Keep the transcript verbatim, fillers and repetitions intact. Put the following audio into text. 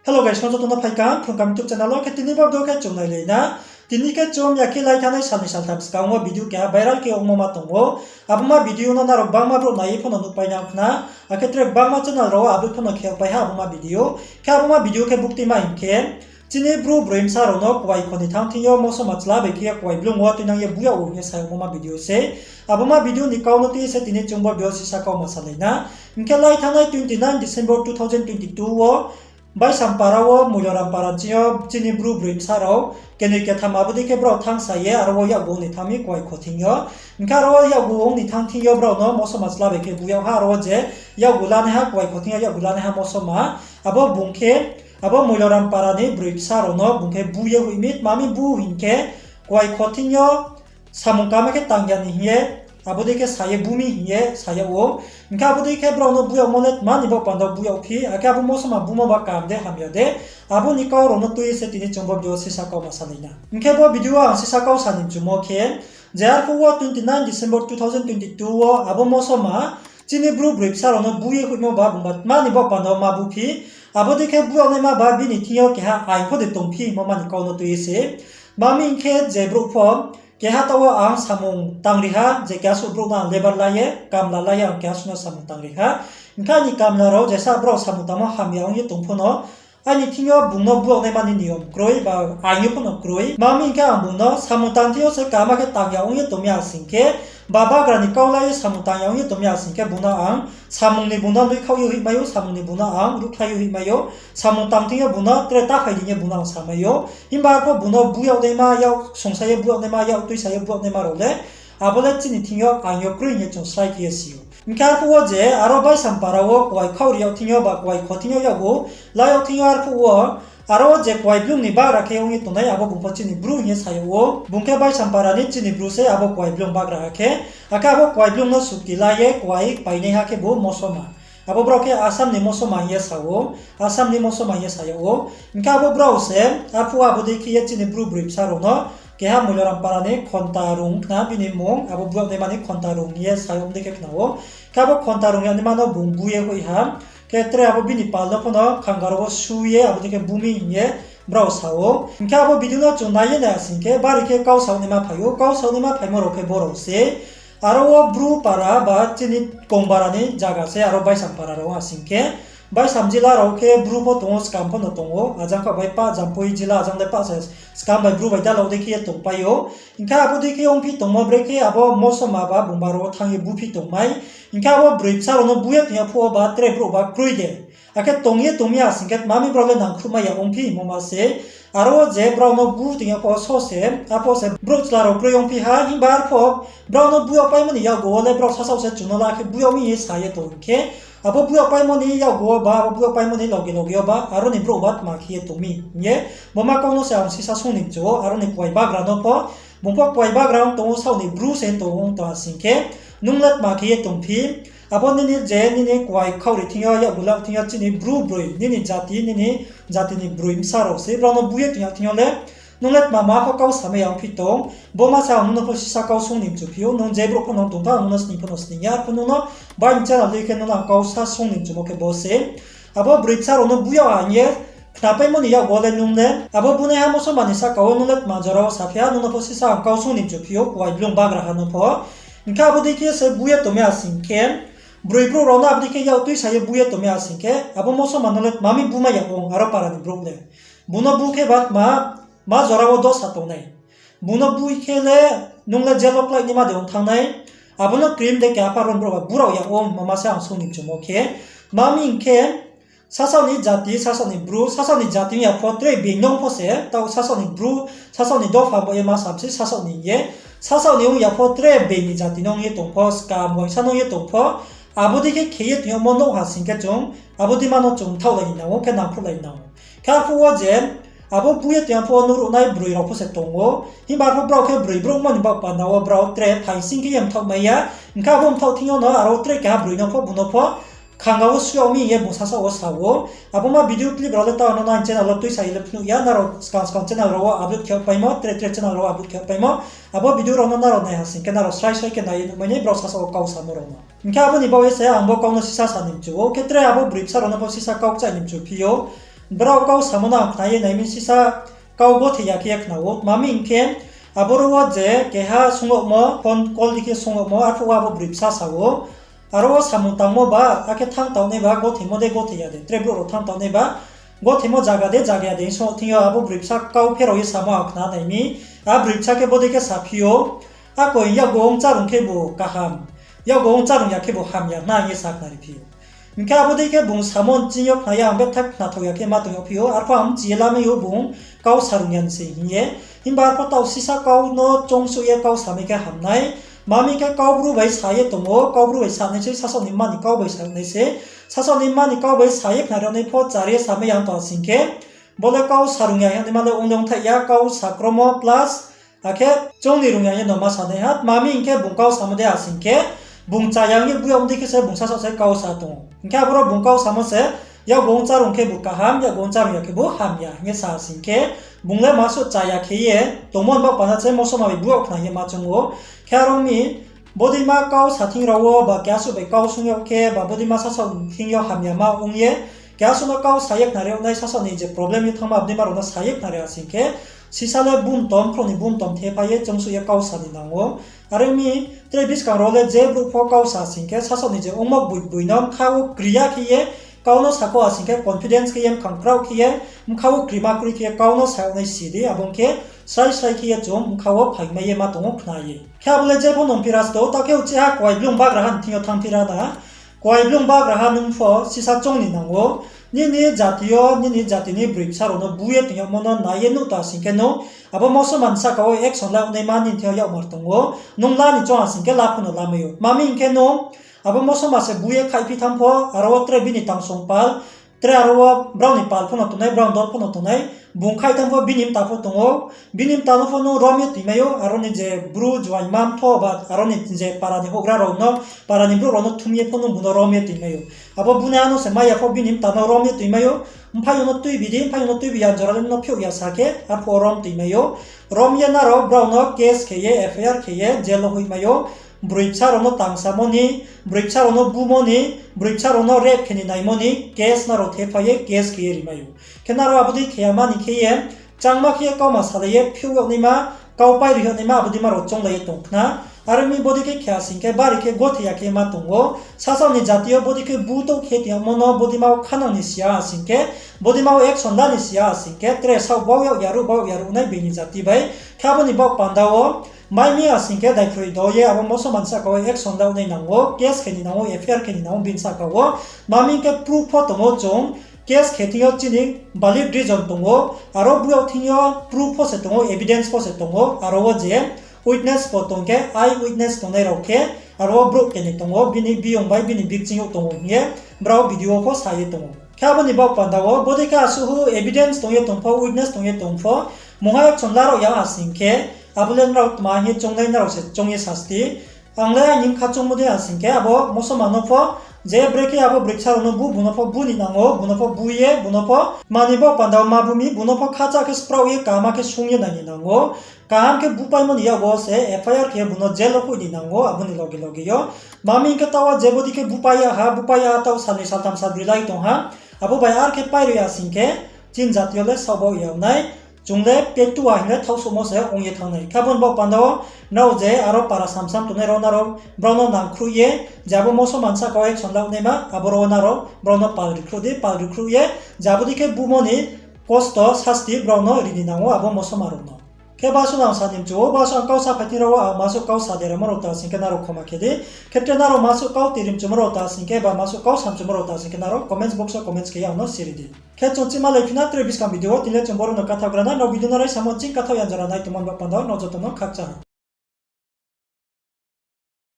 Hello guys, no joto no phaikha Phrungkam YouTube channel wo. Khe tini bo video khe chung nailai na. Tini khe chung ya khe lai thanngnai sal ni saltham skang wo video keha viral khe ongmo ma tong ou. Abo ma video no nrao gbangma brouh nai ye pho no nuhpai nang khna. Akhe tre gbangma channel rao wo upload pho no khe yagpai ha abo ma video. Khe abo ma video khe bukti ma hing khe, chini Bru broi bsa rao no kuai kho ni thanng thing yo mosoma chla bai khe ye kuai blung wo tuinang ye bu yag ou hing ye sa yagmo ma video se. Abo ma video ni kau no tui ye se tini chung bo video sisa kau ma salai na. Hing khe lai thanngnai twenty nine December two thousand twenty two wo Baisampara wo Moilorampara ching yo chini Bru broi bsa rao kenoi ketham abo dei khe brao thanngsa ye aro wo yakgu ong ni thanng mi kuai kho thing yo. Hing khe aro wo yakgu ong ni thanng thing yo brao no mosoma chla bai khe bu yag ha, aro wo je yakgu lanaiha, kuai kho thing yo yakgu lanaiha mosoma, abo bung khe abo Moilorampara ni broi bsa rao no bung khe bu ye hoih mi, tma mi bu hing khe kuai kho thing yo samung kaham khe tang ya ni hing ye, abo dei khe sa ye bu mi hing ye sa yag ou. Hing khe abo dei khe brao no bu yagmo le tma ni baoh panda bu yagphi, akhe abo mosoma bumo ba kaham de hamya de, abo ni kau rao no tui ye se tini chung bo video sisa kau ma salai na. Hing khe bo video wo ang sisa kau sa ni mchumo khe, je arphuh wo twenty nine December two thousand twenty two wo abo mosoma chini Bru broi bsa rao no bu ye hoihmo ba bung ba tma ni baoh panda wo ma buphi, abo dei khe bu yagnaima ba bini thing yo keha aing pho de tongphi hingmo ma ni kau no tui ye se. Tma mi hing khe je brouh pho keha taoh wo ang samung tangri ha, je keha suh brouh no ang labour la ye, kamla la ye ang keha suh no samung tangri ha. Hing khe aini kamla rao jesa brao samung tangmo hamya ong ye tong pho no, aini thing yo bung no bu yagnaima ni niyom kroi ba aing yo pho no kroi. Tma mi hing khe ang bung no samung tang thing yo se kaham khe tang ya ong ye tong mi asing khe, ba bagra ni kau la ye samung tang ya ong ye tong mi asing khe bung no ang samung ni bung no nuikhaoh ye hoihmai ou, samung ni bung no ang ruhkhlai ye hoihmai ou, samung tang thing yo bung no tre ta phai di hing ye bung no ang samai ou. Himba arphuh bung no bu yagnaima yak songsa ye bu yagnaima, yak tuisa ye bu yagnaima rao le, abo le chini thing yo aing yo kroi hing ye chung srai khe ye si ou. Hing khe arphuh wo je aro Baisampara wo kuai khaoh ri yag thing yo ba kuai kho thing yo yakgu la yag thing yo arphuh wo, aro wo je kuai blung ni bagra khe ong ye tongnai abo bung pho chini Bru hing ye sa yag ou. Bung khe Baisampara ni chini Bru se abo kuai blung bagra ha khe. Akhe abo kuai blung no sukti la ye kuai painaiha khe bo mosoma. Abo brao khe Assam ni mosoma hing ye sa ou, Assam ni mosoma hing ye sa yag ou. Hing khe abo brao se arphuh abo dei khe ye chini Bru broi bsa rao no keha Moilorampara ni Khonta Rung khna bini mmung, abo bu yagnaima ni Khonta Rung hing ye sa yag dei khe khna ou. Khe abo Khonta Rung yagnaima no bung bu ye hoih ha. Khe tre abo bini pal no pho no khangaro wo su ye abo dei khe bu mi hing ye brao sa ou. Hing khe abo video no chung nai ye nai asing khe bari khe kau saoh naima phai ou, kau saoh naima phaimo rao khe bo rao se. Aro wo Bru para ba chini Kongbara ni zaga se aro Baisampara rao asing khe. Baisam jila rao khe Bru pho tong ou, skam pho no tong ou, ajang kha bai pah Jampui jila, ajang le pah se skam bai Bru bai dalao dei khe ye tongpai ou. Hing khe abo dei khe ongphi tongmo brekhe abo mosoma ba bungba rao wo thanng ye buphi tongmai. Hing khe abo broi bsa rao no bu ye tong ya phuh wo ba tre brouh ba kroi de. Akhe tong ye tong mi asing khe tma mi brao le nangkhruhmai ya ongphi hingmo ma se. Aro wo je brao no bu tong ya pho so se, arphuh se brouh chla rao kroi ongphi ha, himba arphuh brao no bu yagpaimo ni yakgu wo le brao sasaoh se chung no la khe bu yag mi hing ye sa ye tong hing khe, abo bu yagpaimo ni yakgu wo ba, abo bu yagpaimo ni loge loge yo ba, aro ni brouh ba tma khe ye tong mi hing ye, bo ma kau no se ang sisa sung ni mchu ou, aro ni kuai bagra no pho, bung pho kuai bagra ong tong ou, saoh ni Bru se tong ou, tong asing khe, nung le tma khe ye tongphi, abo nini je nini kuai khaoh ri thing yo, yakgu la thing yo, chini Bru broi, nini jati, nini jati ni broi bsa rao se brao no bu ye tong ya thing yo le, nung le tma ma pho kau samai ya ongphi tong, bo ma se ang nung no pho sisa kau sung ni mchu phi ou, nung je brouh pho no tong tha, nung no sning pho no sning ya, arphuh nung no bai ni channel dei khe nung no ang kau sa sung ni mchumo khe bo se. Abo broi bsa rao no bu yag ha hing ye khnapaimo ni yakgu wo le nung le, abo bunaiha mosoma ni sahka wo nung le tma jora wo saphi ha, nung no pho sisa ang kau sung ni mchu phi ou, kuai blung bagraha no pho. Hing khe abo dei khe se bu ye tong mi asing khe, broi brouh rao no abo dei khe yak tuisa ye bu ye tong mi asing khe, abo mosoma no le tma mi bumai ya ong, aro para ni brouh le. Bung no bu khe ba tma, ma jora wo dosa tongnai. Bung no bu khe le, nung le jail wo kláinaima de ong thanng nai. Abo no krim de khe apha ron brouh ba bu rao ya ong, ma ma se ang sung ni mchumo khe. Tma mi hing khe, sasaoh ni jati, sasaoh ni Bru, sasaoh ni jati ong ya pho tre being no ong pho se, taoh sasaoh ni Bru, sasaoh ni dopha bo ye ma sam se, sasaoh ni ye, sasaoh ni ong ya pho tre being ni jati no ong ye tong pho, skam uaingsa no ong ye tong pho, abo dei khe khe ye tong yagmo nouh ha sing khe chung, abo dei ma no chung mthaohlai ni nang ou, khe nangkhruhlai ni nang ou. Khe arphuh wo je, abo bu ye tong ya pho wo nuhruhnai broi rao pho se tong ou, himba arphuh brao khe broi brouhmo ni baoh panda wo brao tre phaing sing khe ye mthaohmai ya, hing khe abo mthaoh thing yo no aro tre keha broi no pho, bung no pho, khanga wo su yag mi hing ye bung sasaoh wo sa ou. Abo ma video clip rao le taoh no nang channel wo tuisa ye le phnuh ya, nrao skang skang channel rao wo upload khe yagpaimo, tre tre channel rao wo upload khe yagpaimo. Abo video rao no nrao nai ha sing khe nrao srai srai khe nai ye nuhmai nai brao sasaoh wo kau samo rao no. Hing khe abo ni baoh ye se ang bo kau no sisa sa ni mchu ou, khe tre abo broi bsa rao no pho sisa kau kchai ni mchu phi ou. Brao kau samo no ang khna ye nai mi sisa kau gothe ya khe ye khna ou. Tma mi hing khe, aboro wo je keha sung yagmo, phone call di khe sung yagmo, arphuh wo abo broi bsa sa ou. Aro wo samung tangmo ba, akhe thanng taohnai ba, gothemo de gothe ya de, tre brouh rao thanng taohnai ba, gothemo zaga de zaga ya de, sung thing yo abo broi bsa kau pherao ye samo ang khna nai mi. A broi bsa khe bodei khe saphi ou, akoi yakgo ong chárung khebu kaham, yakgo ong chárung ya khebu hamya hna hing ye sa khnari phi ou. Hing khe abo dei khe bung samo nching yo khna ye ang betha khnathaoh ya khe ma tong yagphi ou, arphuh ang mchi ye lamai ou bung kau sarung ya ni se hing ye. Himba arphuh taoh sisa kau no choungsuh ye kau samai khe ham nai. Tma mi hing khe Kaubru bai sa ye tong ou, Kaubru bai sa nai se, sasaoh ni mma ni kau bai sa nai se. Sasaoh ni mma ni kau bai sa ye khnari yag nai pho chari ye samai ya tong ha sing khe, bo le kau sarung ya hing ye naima le ong le ongthaih ya, kau sakromo plus, akhe choung ni rung ya ye no ma sa nai ha. Tma mi hing khe bung kau samo de ha sing khe, bung chaya ong ye bu yag dei khe se bung sasaoh se kau sa tong ou. Hing khe aboro bung kau samo se, yakgo ong chárung khebu kaham, yakgo ong chárung ya khebu hamya hing ye sa ha sing khe, bung le ma suh chaya khe ye tongmo ni baoh panda se mosoma bai bu yag khna hing ye ma choung ou. Khe aro mi, bodeima kau sa thing rao wo ba keha suh bai kau sung yag khe ba bodeima sasaoh thing yo hamya ma ong ye, keha suh no kau sa ye khnari yag nai, sasaoh ni je problem ye thanngma bodeima rao no sa ye khnari ha sing khe, sisa le bumtom, khrouh ni bumtom thephai ye choungsuh ye kau sa ni nang ou. Are ong mi, tre buskang rao le je brouh pho kau sa sing khe, sasaoh ni je ongmo gboi gboi no bkha wo kri ya khe ye, kau no sakho ha sing khe confidence khe ye, mkhang kraoh khe ye, bkha wo krima kroi khe ye kau no sa yag nai si di, abo ong khe srai srai khe ye chung bkha wo phaimai ye ma tong ou khna ye. Khe abo le je pho nung phi ra sto, taoh khe uchih ha kuai blung bagraha ni thing yo thanngphi ra na. Kuai blung bagraha nung pho sisa choung ni nang ou. Nini jati yo, nini jati ni broi bsa rao no bu ye tong yagmo no nai ye nuh ta sing khe nung abo mosoman sahka wo action la yag naima nini thing yo yakmar tong ou. Nung la ni choung ha sing khe la pho no lamai ou. Tma mi hing khe nung abo mosoma se bu ye khaihphi thanng pho, aro wo tre bini tangsong pal, tre aro wo brao ni pal pho no tongnai, brao ni dol pho no tongnai, bung khaih thanng pho bini mta pho tong ou. Bini mta no pho nung rom ye toimai ou, aro ni je bru juaingma mthoh ba aro ni je para ni houhgra rao no, para ni brouh rao no thum ye pho nung bung no rom ye toimai ou. Abo bunaiha no se mai ya pho bini mta no rom ye toimai ou. Mphaiyong no tuibi di, mphaiyong no tuibi ya, jora le nung no phiouh ya sa khe, arphuh wo rom toimai ou. Rom ye nrao brao no case khe ye, F I R khe ye, jail wo hoihmai ou. Broi bsa rao no tangsamo ni, broi bsa rao no bumo ni, broi bsa rao no rape khe ni naimo ni case nrao thephai ye case khe ye rimai ou. Khe nrao abo dei khe ya ma ni khe ye, changma khe ye kauma salai ye phiouh yag naima, kau pairi yag naima abo dei ma rao chounglai ye tong khna. Are ong mi bodei khe khe ha sing khe bari khe gothe ya khe ma tong ou. Sasaoh ni jati yo bodei khe bu touh khe tong yagmo no bodeima wo khanang ni si ya ha sing khe, bodeima wo action la ni si ya ha sing khe, tre saoh bau yag ya ruh, bau yag ya ruh nai being ni jati bai. Khe abo ni baoh panda wo mai mi ha sing khe daiphroi do ye abo mosoman sahka wo action la nai nang ou, case khe ni nang ou, F I R khe ni nang ou bini sahka wo. Tma mi hing khe proof pho tong ou chung, case khe thing yo chini valid reason tong ou, aro bu yag thing yo proof pho se tong ou, evidence pho se tong ou, aro wo je witness pho tong khe, eye witness tongnai rao khe, aro wo brouh keni tong ou, bini biyong bai bini bikching yo tong ou hing ye, brao video wo pho sa ye tong ou. Khe abo ni baoh panda wo, bodei khe asuh evidence tong ye tong pho, witness tong ye tong pho, mungha action la rao ya ha sing khe, abo le nrao tma hing ye choungnai nrao se choung ye sasti. Ang le aini bkha choungmo dei ha sing khe, abo mosoman no pho, je brekhe abo broi bsa rao no bu, bung no pho bu ni nang ou, bung no pho bu ye, bung no pho tma ni baoh panda wo ma bu mi, bung no pho khacha khe spraoh ye, kaham khe sung ye nai ni nang ou. Kaham khe bupaimo ni yakgu wo se F I R khe ye bung no jail wo hoih ni nang ou, abo ni loge loge yo. Tma mi hing khe taoh wo je bodei khe bupai ya ha, bupai ya ha, taoh salnoi saltham salbroi lai tong ha. Abo bai ar khe pairi ya sing khe, chini jati yo le saoh bau ya nai. Chung le petua hing le thaohsouhmo se ong ye thanng nai. Khe abo ni baoh panda wo, nrao je aro para samsam tongnai rao nrao, brao no nangkhruh ye, je abo mosoman sahka wo action la naima, aboro wo nrao, brao no pal rikhruh di, pal rikhruh ye, je abo dei khe bumo ni kosto, sasti brao no ri ni nang ou abo mosoman rao no. Khe basuh ang sa ni mchu ou, basuh ang kau sa phai thing rao wo ang masuh kau sa deramo rao ta sing khe nrao khoma khe di. Khe tre nrao masuh kau tiri mchumo rao ta sing khe ba masuh kau sa mchumo rao ta sing khe nrao comments box wo comments khe ye ang no siri di. Khe chung chima lai phi na tre buskang video wo, tini le chung boro no kathaoh gra na, nrao video no raisamo ching kathaoh ya jora nai tongmo ni baoh panda wo nrao joto no khakchang ha.